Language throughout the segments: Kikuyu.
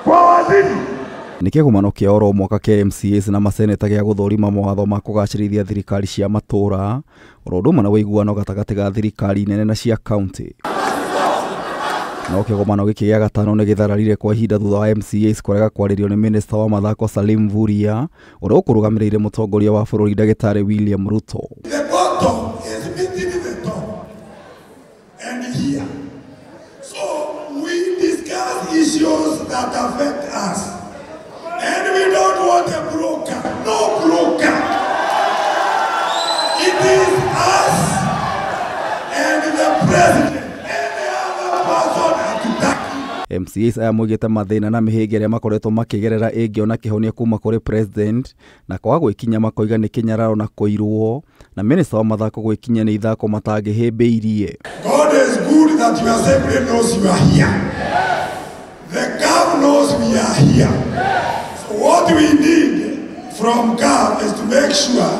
Kwa waziri. Nĩ kĩgomano kĩa oro mwaka kĩa MCAs na maseneta gĩa gũthũrima mawatho ma kũgacĩrithia thirikari cia matũũra oro ũndũ ũmwe na ũiguano gatagatĩ ga thirikari nene na cia kaunti. No kĩgomano gĩkĩ gĩa gatano nĩ gĩthararire kwa ihinda thutha wa MCAs kũrega kwarĩrio nĩ minista wa mathako Salim Mvurya ũrĩa ũkũrũgamĩrĩire mũtongoria wa bũrũri ndagĩtarĩ William Ruto. The bottom is meeting the top and here. So we discuss issues that affect us. And we don't want a broker. No broker. It is us and the president. Any other person hatutaki. MCAs aya moigĩte mathĩna na mĩhĩnga ĩrĩa makoretwo makĩgerera ĩngĩona kĩhonia kuma kũrĩ president na kwaga gwĩkinya makoiga nĩ kĩnyararo na kũirwo na minista wa mathako gwĩkinya nĩ ithako matangĩhĩmbĩirie. God is good that your assembly knows you are here. The CAF knows we are here. So what we need from CAF is to make sure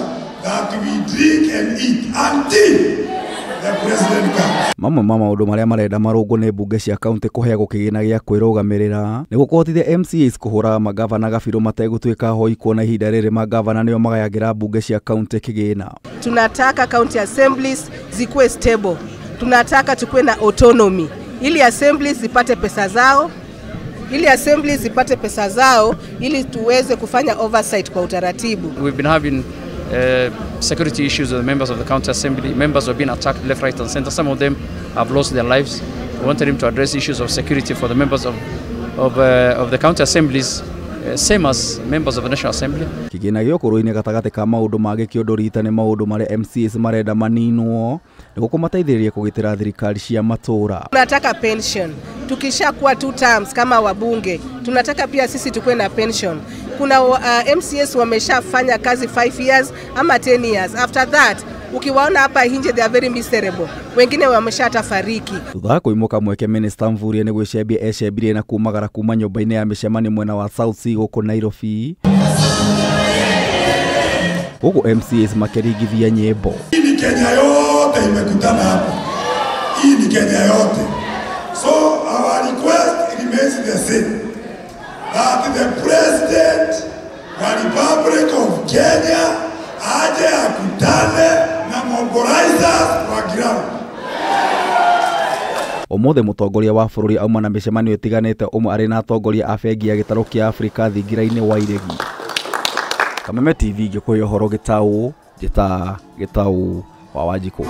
that we drink and eat until the president comes. Mamwe ma maũndũ marĩa marenda marũngwo nĩ mbunge cia kaunti kũheagwo kĩgĩna gĩa kwĩrũgamĩrĩra nĩguo kũhotithia MCAs kũhũraga magavana gabirũ mategũtuĩka hoi kuona ihinda rĩrĩ magavana nĩo magayagĩra mbunge cia kaunti kĩgĩna. Tunataka county assemblies zikuwe stable. Tunataka tukuwe na autonomy ili assemblies zipate pesa zao, ili assemblies zipate pesa zao ili tuweze kufanya oversight kwa utaratibu. We've been having security issues with the members of the county assembly. Members have been attacked left, right and center. Some of them have lost their lives. We wanted him to address issues of security for the members of the county assemblies, same as members of the National Assembly. Kĩgĩna gĩa ũkũrũ-inĩ gatagatĩ ka maũndũ mangĩ kĩũndũ rita nĩ maũndũ marĩa MCAs marenda maninwo nĩguo kũmateithĩrĩria kũgitĩra thirikari cia matũũra. Tunataka pension. Tukishakuwa 2 terms kama wabunge, tunataka pia sisi tukuwe na pension. Kuna MCAs wameshafanya kazi 5 years ama 10 years. After that, ukiwaona hapa nje they are very miserable. Wengine wameshatafariki. Thutha wa kũimũka mweke Minister Mvurya nĩ gwĩcembia ecembirie na kumagara kuma nyũmba-inĩ ya mĩcemanio mwena wa South C gũkũ Nairobi. Gũkũ MCAs makĩringithia nyĩmbo. Hii ni Kenya yote imekutana hapa. Hii ni Kenya yote. So our request remains the same. That the President wa Republic of Kenya aje akutane na mobilizers wa ground. Ũmũthĩ mũtongoria wa bũrũri auma na mĩcemanio ĩtiganĩte ũmwe arĩ na atongoria a bengi ya gĩtarũ kĩa Afrika thingira-inĩ wa Iregi. Kameme TV ngĩkũhe ũhoro gĩtaũ, njĩta gĩtaũ wa Wanjikũ.